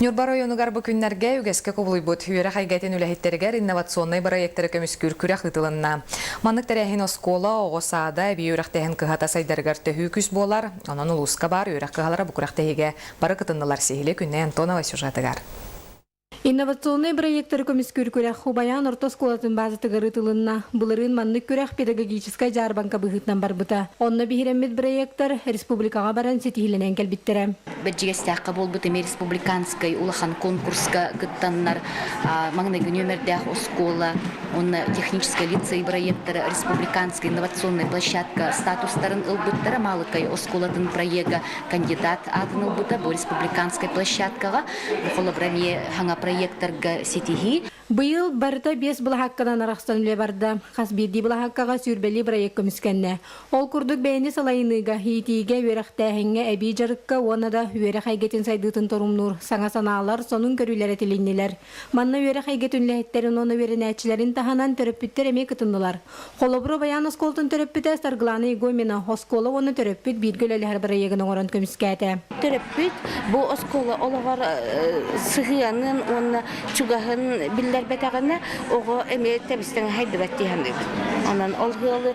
Ньурба оройуонугар бу күннэргэ үгэскэ кубулуйбут үөрэх эйгэтин үлэһиттэригэр инновационнай бырайыактары көмүскүүр күрэх ыытылынна. Маннык тэрээһин оскуола, оҕо саада, эбии үөрэхтээһин кыһата сайдарыгар төһүү күүс буолар. Онон улууска баар үөрэх кыһалара бу күрэхтэһиигэ бары кытыннылар. Сиһилии Күннэй Антонова сюжетыгар. Инновационнай бырайыактары көмүскүүр күрэх Убайаан орто оскуолатын баазатыгар ыытылынна. Былырыын маннык күрэх педагогическай дьаарбаҥка быһыытынан барбыта. Онно биһирэммит бырайыактар республикаҕа баран ситиһиилэнэн кэлбиттэрэ. Бэрдьигэстээххэ буолбут эмиэ республиканскай улахан конкурска кыттаннар маҥнайгы нүөмэрдээх оскуола уонна техническэй лицей бырайыактара республиканскай инновационнай площадка статустарын ылбыттара. Маалыкай оскуолатын проега кандидат аатын ылбыта бу республиканскай площадкаҕа. Холобура эмиэ саҥа проекттарга ситиһии. Быйыл барыта биэс былаһаакканан арахсан үлэ барда. Хас биирдии былаһааккаҕа сүүрбэлии бырайыак көмүскэннэ. Ол курдук бэйэни салайыныыга, иитиигэ, үөрэхтээһиҥҥэ, эбии дьарыкка уонна да үөрэх эйгэтин сайдыытын торумнуур саҥа санаалар, сонун көрүүлэр этилиннилэр. Манна үөрэх эйгэтин үлэһиттэрин уонна үөрэнээччилэрин таһынан төрөппүттэр эмиэ кытыннылар. Холобура, Баян оскуолатын төрөппүтэ Саргылана Егомина оскуола уонна төрөппүт бииргэ үлэлэһэр бырайыагын оҥорон көмүскээтэ. Төрөппүт бу оскуола олоҕор сыһыанын уонна чугаһын биллэрбэтэҕинэ, оҕо эмиэ тэбистэн хайдыбат дии саныыбын. Онон ол ыалы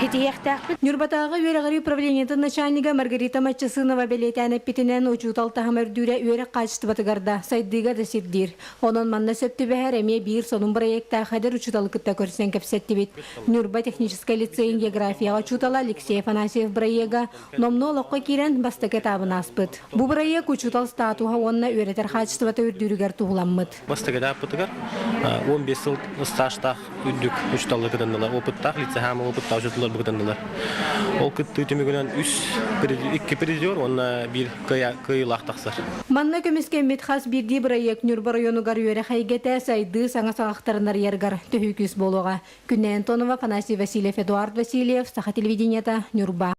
ситиһиэхтээхпит. Ньурбатааҕы үөрэҕирии управлениетын начальнига Маргарита Маччасынова бэлиэтээн эппитинэн, учуутал таһыма үрдүүрэ үөрэх хаачыстыбатыгар да, сайдыыга да сирдиир. Онон манна сөп түбэһэр эмиэ биир сонун бырайыактаах эдэр учууталы кытта көрсөн кэпсэттибит. Ньурба техническэй лицейин географияҕа учуутала Алексей Афанасьев бырайыага номнуо олоххо киирэн бастакы этабын ааспыт. Бу бырайыак учуутал статуһа уонна үөрэтэр хаачыстыбата үрдүүрүгэр туһуламмыт. Бастакы этаппытыгар 15 сыл стажтаах үрдүк учууталлар кытыннылар, опыттаах лицеһаама опыттаах учууталлар кытыннылар. Ол кыттыы түмүгүнэн үс икки призер уонна биир кыайыылаах тахсар. Манна көмүскэммит хас биирдии бырайыак Ньурба оройуонугар үөрэх эйгэтэ сайдыы саҥа саҕахтарын арыйарыгар төһүү күүс буолуоҕа. Күннэй Антонова, Афанасий Васильев, Эдуард Васильев, Саха телевидениета, Ньурба.